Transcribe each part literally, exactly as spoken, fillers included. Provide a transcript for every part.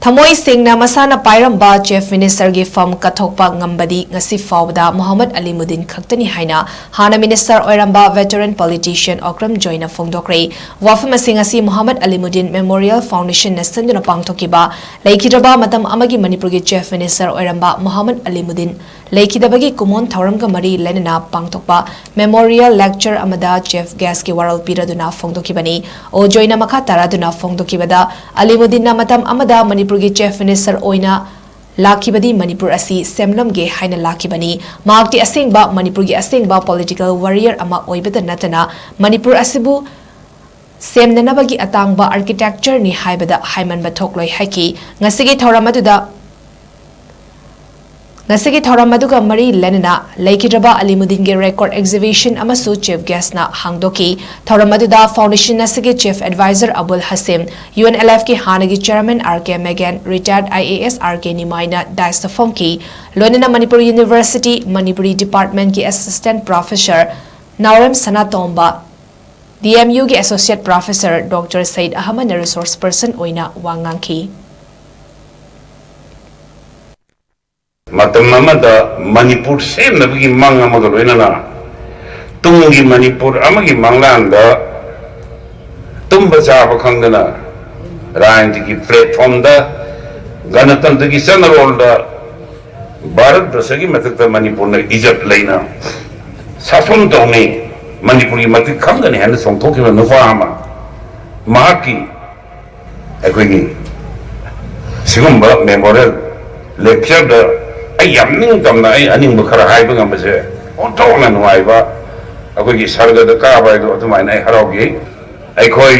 ꯊꯃꯣꯏ ꯁꯦꯡꯅ ꯃꯁꯥꯅ ꯄꯥꯏꯔꯝꯕ Chief Minister ꯒꯤ ꯐꯝ ꯀꯠꯊꯣꯛꯄ ꯉꯝꯕꯗꯤ ꯉꯁꯤ ꯐꯥꯎꯕꯗ ꯃꯣꯍꯝꯃꯗ ꯑꯂꯤ ꯃꯨꯗꯤꯟ ꯈꯛꯇꯅꯤ ꯍꯥꯏꯅ ꯍꯥꯟꯅ minister ꯑꯣꯏꯔꯝꯕ veteran politician ꯑꯣꯀ꯭ꯔꯝ ꯖꯣꯏꯅ ꯐꯣꯡꯗꯣꯛꯈ꯭ꯔꯦ꯫ ꯋꯥꯐꯝ ꯑꯁꯤ ꯉꯁꯤ ꯃꯣꯍꯝꯃꯗ ꯑꯂꯤ ꯃꯨꯗꯤꯟ Memorial Foundation ꯅ ꯁꯤꯟꯗꯨꯅ ꯄꯥꯡꯊꯣꯛꯈꯤꯕ ꯂꯩꯈꯤꯗ꯭ꯔꯕ ꯃꯇꯝ ꯑꯃꯒꯤ ꯃꯅꯤꯄꯨꯔꯒꯤ Chief Minister ꯑꯣꯏꯔꯝꯕ ꯃꯣꯍꯝꯃꯗ ꯑꯂꯤ ꯃꯨꯗꯤꯟ ꯂꯩꯈꯤꯗꯕꯒꯤ ꯀꯨꯝꯑꯣꯟ ꯊꯧꯔꯝꯒ ꯃꯔꯤ ꯂꯩꯅꯅ ꯄꯥꯡꯊꯣꯛꯄ Memorial Lecture ꯑꯃꯗ chief guest ꯀꯤ ꯋꯥꯔꯣꯜ ꯄꯤꯔꯗꯨꯅ ꯐꯣꯡꯗꯣꯛꯈꯤꯕꯅꯤ꯫ ꯑꯣ ꯖꯣꯏꯅ ꯃꯈꯥ ꯇꯥꯔꯗꯨꯅ ꯐꯣꯡꯗꯣꯛꯈꯤꯕꯗ, ꯑꯂꯤꯃꯨꯗꯤꯟꯅ ꯃꯇꯝ ꯑꯃꯗ ꯃꯅꯤꯄꯨꯔꯒꯤ Chief Minister ꯑꯣꯏꯅ ꯂꯥꯛꯈꯤꯕꯗꯤ ꯃꯅꯤꯄꯨꯔ ꯑꯁꯤ ꯁꯦꯝꯂꯝꯒꯦ ꯍꯥꯏꯅ ꯂꯥꯛꯈꯤꯕꯅꯤ꯫ ꯃꯍꯥꯛꯇꯤ ꯑꯁꯦꯡꯕ ꯃꯅꯤꯄꯨꯔꯒꯤ ꯑꯁꯦꯡꯕ political warrior ꯑꯃ ꯑꯣꯏꯕꯇ ꯅꯠꯇꯅ ꯃꯅꯤꯄꯨꯔ ꯑꯁꯤꯕꯨ ꯁꯦꯝꯅꯅꯕꯒꯤ ꯑꯇꯥꯡꯕ architecture ꯅꯤ ꯍꯥꯏꯕꯗ ꯍꯥꯏꯃꯟꯕ ꯊꯣꯛꯂꯣꯏ ꯍꯥꯏꯈꯤ꯫ ꯉꯁꯤꯒꯤ ꯊꯧꯔꯝ ꯑꯗꯨꯗ, ꯉꯁꯤꯒꯤ ꯊꯧꯔꯝ ꯑꯗꯨꯒ ꯃꯔꯤ ꯂꯩꯅꯅ ꯂꯩꯈꯤꯗ꯭ꯔꯕ ꯑꯂꯤꯃꯨꯗꯤꯟꯒꯤ record exhibition ꯑꯃꯁꯨ chief guest ꯅ ꯍꯥꯡꯗꯣꯛꯈꯤ꯫ ꯊꯧꯔꯝ ꯑꯗꯨꯗ foundation ꯑꯁꯤꯒꯤ chief advisor ꯑꯕꯨꯜ ꯍꯁꯤꯝ, UNLF ꯀꯤ ꯍꯥꯟꯅꯒꯤ chairman R K ꯃꯦꯒꯦꯟ, retired IAS R K ꯅꯤꯃꯥꯏꯅ dais ꯇ ꯐꯝꯈꯤ꯫ ꯂꯣꯏꯅꯅ ꯃꯅꯤꯄꯨꯔ University ꯃꯅꯤꯄꯨꯔꯤ department ꯀꯤ assistant professor ꯅꯥꯎꯔꯦꯝ ꯁꯅꯥꯇꯣꯝꯕ, DMU ꯒꯤ associate professor Doctor Sayed ꯑꯍꯃꯗꯅ resource person ꯑꯣꯏꯅ ꯋꯥ ꯉꯥꯡꯈꯤ꯫ ꯃꯇꯝ ꯑꯃꯗ ꯃꯅꯤꯄꯨꯔ ꯁꯦꯝꯅꯕꯒꯤ ꯃꯪ ꯑꯃꯒ ꯂꯣꯏꯅꯅ ꯇꯨꯡꯒꯤ ꯃꯅꯤꯄꯨꯔ ꯑꯃꯒꯤ ꯃꯪꯂꯥꯟꯗ ꯇꯨꯝꯕ ꯆꯥꯕ ꯈꯪꯗꯅ ꯔꯥꯖꯅꯤꯇꯤꯒꯤ platform ꯗ ꯒꯅꯇꯟꯇ꯭ꯔꯒꯤ ꯆꯠꯅꯔꯣꯜꯗ ꯚꯥꯔꯠ ꯕꯔꯁꯒꯤ ꯃꯊꯛꯇ ꯃꯅꯤꯄꯨꯔꯅ ꯏꯖꯠ ꯂꯩꯅ ꯁꯥꯁꯣꯟ ꯇꯧꯅꯤ, ꯃꯅꯤꯄꯨꯔꯒꯤ ꯃꯇꯤꯛ ꯈꯪꯒꯅꯤ ꯍꯥꯏꯅ ꯆꯣꯡꯊꯣꯛꯈꯤꯕ ꯅꯨꯄꯥ ꯑꯃ, ꯃꯍꯥꯛꯀꯤ ꯑꯩꯈꯣꯏꯒꯤ ꯁꯤꯒꯨꯝꯕ Memorial Lecture ꯗ ꯑꯩ ꯌꯥꯝ ꯅꯤꯡꯇꯝꯅ ꯑꯩ ꯑꯅꯤꯡꯕ ꯈꯔ ꯍꯥꯏꯕ ꯉꯝꯕꯁꯦ ꯑꯣꯟꯊꯣꯛꯅ ꯅꯨꯡꯉꯥꯏꯕ, ꯑꯩꯈꯣꯏꯒꯤ ꯁꯔꯒꯗ ꯀꯥꯕ ꯍꯥꯏꯗꯣ ꯑꯗꯨꯃꯥꯏꯅ ꯑꯩ ꯍꯔꯥꯎꯈꯤ꯫ ꯑꯩꯈꯣꯏ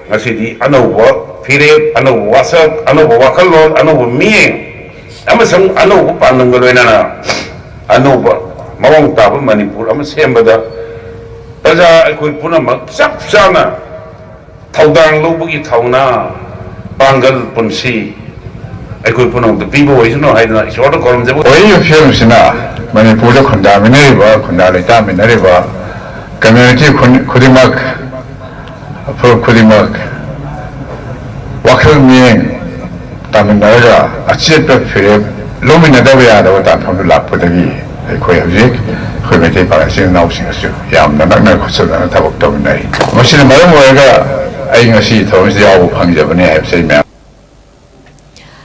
ꯉꯁꯤꯗꯤ ꯑꯅꯧꯕ ꯐꯤꯔꯦꯞ, ꯑꯅꯧꯕ ꯋꯥꯁꯛ, ꯑꯅꯧꯕ ꯋꯥꯈꯜꯂꯣꯟ, ꯑꯅꯧꯕ ꯃꯤꯠꯌꯦꯡ ꯑꯃꯁꯨꯡ ꯑꯅꯧꯕ ꯄꯥꯟꯗꯝꯒ ꯂꯣꯏꯅꯅ ꯑꯅꯧꯕ ꯃꯑꯣꯡ ꯇꯥꯕ ꯃꯅꯤꯄꯨꯔ ꯑꯃ ꯁꯦꯝꯕꯗ ꯄ꯭ꯔꯖꯥ ꯑꯩꯈꯣꯏ ꯄꯨꯝꯅꯃꯛ ꯆꯞ ꯆꯥꯅ ꯊꯧꯗꯥꯡ ꯂꯧꯕꯒꯤ ꯊꯧꯅꯥ, ꯄꯥꯡꯒꯜ, ꯄꯨꯟꯁꯤ ꯑꯩꯈꯣꯏ ꯄꯨꯝꯅꯃꯛꯇ ꯄꯤꯕ ꯑꯣꯏꯁꯅꯨ ꯍꯥꯏꯗꯨꯅ ꯏꯁꯣꯔꯗ ꯈꯨꯔꯨꯝꯖꯕ꯫ ꯑꯣꯏꯔꯤꯕ ꯐꯤꯕꯝꯁꯤꯅ ꯃꯅꯤꯄꯨꯔꯗ ꯈꯨꯟꯗꯥꯃꯤꯟꯅꯔꯤꯕ, ꯈꯨꯟꯗꯥ ꯂꯩꯇꯥꯃꯤꯟꯅꯔꯤꯕ community ꯈꯨꯟ-, ꯈꯨꯗꯤꯡꯃꯛ, ꯐꯨꯔꯨꯞ ꯈꯨꯗꯤꯡꯃꯛ ꯋꯥꯈꯜ ꯃꯤꯠꯌꯦꯡ ꯇꯥꯃꯤꯟꯅꯔꯒ ꯑꯆꯦꯠꯄ ꯐꯤꯔꯦꯞ ꯂꯧꯃꯤꯟꯅꯗꯕ ꯌꯥꯗꯕ ꯇꯥꯟꯐꯝꯗꯨ ꯂꯥꯛꯄꯗꯒꯤ ꯑꯩꯈꯣꯏ ꯍꯧꯖꯤꯛ ꯑꯩꯈꯣꯏ ꯃꯩꯇꯩ ꯄꯥꯉꯜ ꯏꯆꯤꯟ ꯏꯅꯥꯎꯁꯤꯡ ꯑꯁꯨ ꯌꯥꯝꯅ ꯅꯛꯅ ꯈꯨꯠꯁꯝꯅꯅ ꯊꯕꯛ ꯇꯧꯃꯤꯟꯅꯔꯤ꯫ ꯃꯁꯤꯅ ꯃꯔꯝ ꯑꯣꯏꯔꯒ ꯑꯩ ꯉꯁꯤ ꯊꯧꯔꯝꯁꯤꯗ ꯌꯥꯎꯕ ꯐꯪꯖꯕꯅꯤ ꯍꯥꯏꯕꯁꯤ ꯑꯩ ꯃꯌꯥꯝ